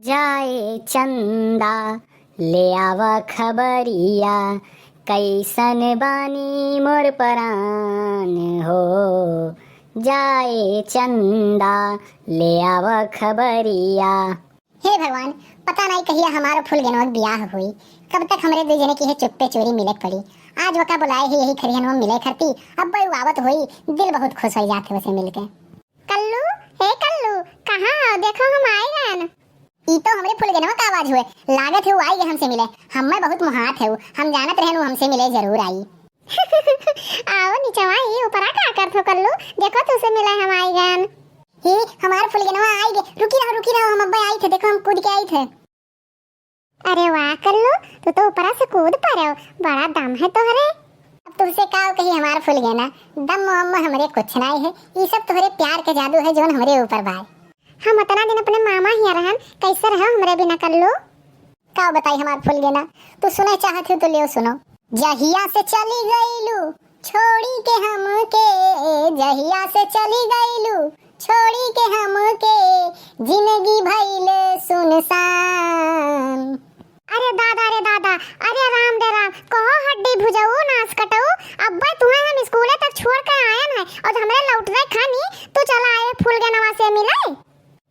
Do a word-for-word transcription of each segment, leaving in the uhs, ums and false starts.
जाए चंदा, ले आवा खबरिया, कैसन बानी मोर परान हो। जाए चंदा, ले आवा खबरिया। हे भगवान, पता नाई कहिया हमार फुलगेनवा के बियाह होई, कब तक हमरे दुइ जने के इहे चुप्पे चोरी मिले के पड़ी। आज वका बुलाए ही यही खरिहनवा मिले खरती, अब उ आवत होई, दिल बहुत खुश होइ जात है उसे मिलके। कल्लू, हे कल्लू, कहाँ हो? देखो हम आइ गएन। ई तो हमरे फुलगेनवा का आवाज हुए, लागत है उ आइ गए हमसे मिले। हम्मे बहुत मोहात है उ, हम जानत रहेन उ हमसे मिले जरूर आई। आओ निचवा ही, ऊपरा का करत हो कल्लू? देखो तुसे मिले हम आइ गएन। हे, हमार फुलगेनवा आइ गए, रुकी रहो, रुकी रहो, हम अब्बे आइ थे, देखो हम कूद के आइ थे। अरे वाह कल्लू, तू तो ऊपरा से कूद पड़े हो, बड़ा दम है तोहरे। अब तुमसे का कही हमार फुलगेना, दम वम हमरे कुछ नाई है, ई सब तोहरे प्यार के जादू है जौन हमरे ऊपर बाय। हम अतना दिन अपने मामा हियाँ रहन, कैसे रहो हमरे बिना कल्लू? का बताई हमार फुलगेना, तू सुने चाहत हो तो लियो सुनो। जहिया से चली गईलू छोड़ी के हमके, जहिया से चली गईलू छोड़ी के हमके, जिंदगी भइल सुनसान। अरे दादा रे दादा, अरे राम रे राम, कहो हड्डी भुजऊ नास कटऊ, अब्बे तुहे हम स्कूले तक छोड़ के आयन है और हमरे लौटते खानी तू चला आए फुलगेनवा से मिले।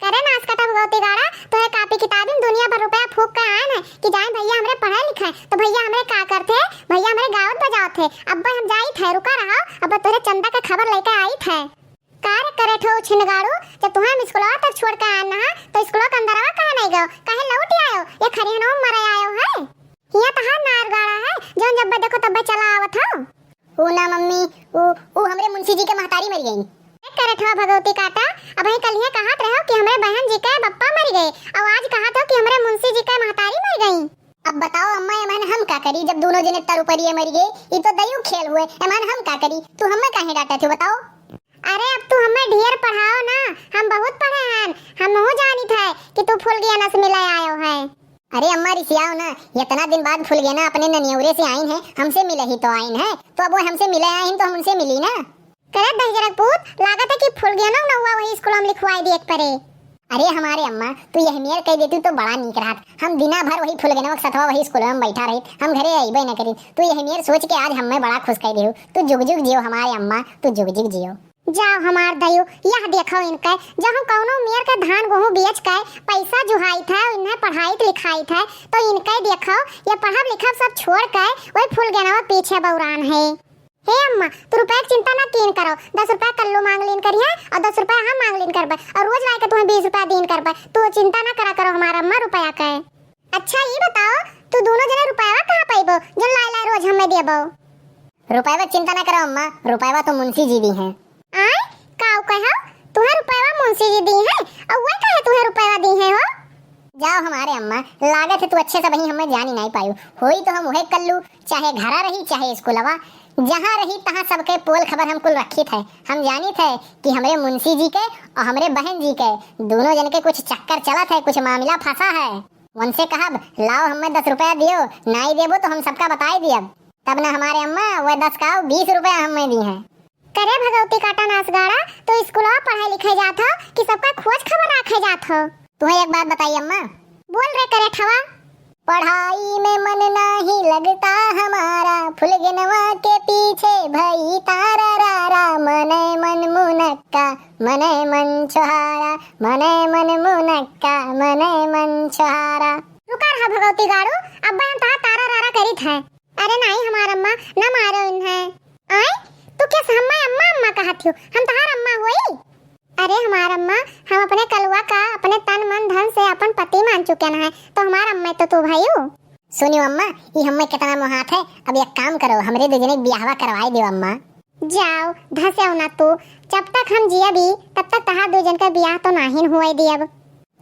करे नास कटा भगवती गाड़ा, तोहे कापी किताबी में दुनिया भर रुपया फूक के आयन है कि जाए भैया हमरे पढ़े लिखे, तो भैया हमरे का करते, भैया हमरे गावत बजावत है। अब्बे हम जाइत है, रुका रहो, अब्बे तोरे चंदा के खबर लेके आइत है। का रे करे ठो छिनगाड़ू, जब तुहे हम स्कूलवा तक छोड़ के आयन ना, तो स्कूलवा के अंदरवा काहे नहीं गयो, काहे लौट आयो, ये खरिहनवा में मरे आयो है? हियाँ तहार नार गाड़ा है, जौन जब्बे देखो तब्बे चला आवत हो। ऊ ना मम्मी, ऊ, ऊ हमरे मुंशी जी के महतारी मर गईं। ए करठवा भगवती काटा, अबहीं कलिहे कहत रहो कि हमरे बहन जी के बप्पा मर गए, और आज कहत हो कि हमरे मुंशी जी के महतारी मर गईं। अब बताओ अम्मा, एमन हम का करी, जब दोनों जने तरुपरिये मर गए, ई तो दयू खेल हुए, एमन हम का करी, तू हमें काहे डांटत हो बताओ? अरे अब तू हमें ढेर पढ़ाओ ना, हम बहुत पढ़े हन, हमहू जानित है कि तू फुलगेना से मिले आयो है। अरे अम्मा रिसियाओ ना, इतना दिन बाद फुलगेना अपने ननियौरे से आइन है, हमसे मिले ही तो आइन है, तो अब वो हमसे मिले आइन तो हम उनसे मिली ना। करे दहिजरक पूत, लागत है कि फुलगेना नौवा वही स्कूल में लिखवाई दिए के परे। अरे हमारे अम्मा, तू यह मेर कह देती तो बड़ा नीक रहत, हम दिना भर वही फुलगेनवा के सथवा वही स्कूल में बैठा रही, हम घरे अइबे न करी। तू यह मेर सोच के आज हमें बड़ा खुश कह देहू। तू जुग जुग जियो हमारे अम्मा, तू जुग जुग जियो। जाओ हमार दयू, यह देखो इनके, जब हम कौनो मेर के धान गेहूं बेच के पैसा जुहाइत है, इन्हें पढ़ाइत लिखाइत है, तो इनके देखो, ये पढ़ब लिखब सब छोड़ के वही फुलगेनवा पीछे बौरान है। हे अम्मा, तू रुपया के चिंता ना कीन करो, दस रुपया कल्लू मांग लीन करिहे और दस रुपया हम मांग लीन करबे और रोज लाए के तुम्हें बीस रुपया दीन करबे। तू चिंता ना करा करो हमार अम्मा रुपया के। अच्छा ई बताओ, तू दोनों जने रुपयवा कहाँ पाइबो, जौन लाए लाए रोज हमें देबो? रुपयवा चिंता ना करो अम्मा, रुपयवा तो मुंशी जी दी हैं। आय, का कहो? तुहे रुपयवा मुंशी जी दी हैं? और वह काहे तुहे रुपयवा दी हैं हो? जाओ हमारे अम्मा, लागत है तू अच्छे से वही हमें जानी नहीं पायू। होई तो हम वहे कल्लू, चाहे घरा रही चाहे स्कूलवा, जहाँ रही तहाँ सबके पोल खबर हम कुल रखी थे। हम जानी थे कि हमरे मुंशी जी के और हमरे बहन जी के दोनों जन के कुछ चक्कर चलत है, कुछ मामला फंसा है। उनसे कहब, लाओ हमें दस रुपया दियो, नाई देबो तो हम सबका बताई दियब। तब ना हमारे अम्मा वह दस का बीस रुपया हमें दी हैं। करे भगवती काटा नासगाड़ा, तू स्कूलवा पढ़े लिखे जात हो कि सबका खोज खबर राखे जात हो? तुम्हें एक बात बताई अम्मा। बोल रे करे ठवा। पढ़ाई में मन नाही लगता हमारा, फुलगेनवा के पीछे भई तारा रारा, मने मन मुनक्का, मने मन छोहारा, मने मन मुनक्का, मने मन छोहारा। रुका रहा भगवती गाड़ू, अब्बे हम तहार तारा रारा करित है। अरे नाई हमार अम्मा, न मारो इन्हें। आय, तू क्या हम्मा अम्मा अम्मा कहत हो? हम तहार अम्मा होई? अरे हमार अम्मा, हम अपने कलुआ का अपने तन मन धन से अपन पति मान चुके न है, तो हमार अम्मा तो तू भयू। सुनियो अम्मा, ई हम्मे कितना मोहात है, अब एक काम करो, हमरे दो जने के बियाहवा करवाए दियो अम्मा। जाओ, धस्याओ ना तू, जब तक हम जियबी, तब तक तहार दो जन का बियाह तो नाहिन हुए दियब।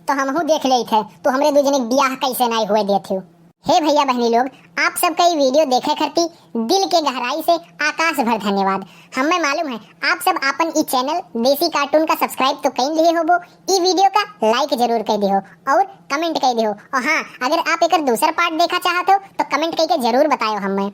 तो हमहू देख लेइत है, तू हमरे दू जने के बियाह कैसे नाई हुए देत हो। हे भैया बहनी लोग, आप सबका ई video देखे खरती दिल के गहराई से आकाश भर धन्यवाद। हमें मालूम है, आप सब आपन ई channel देसी cartoon का subscribe तो कई लिए होबो, ई video का like जरूर कर दियो और comment कर दियो। और हाँ, अगर आप एकर दूसर part देखा चाहत हो, तो comment करके जरूर बतायो हमें।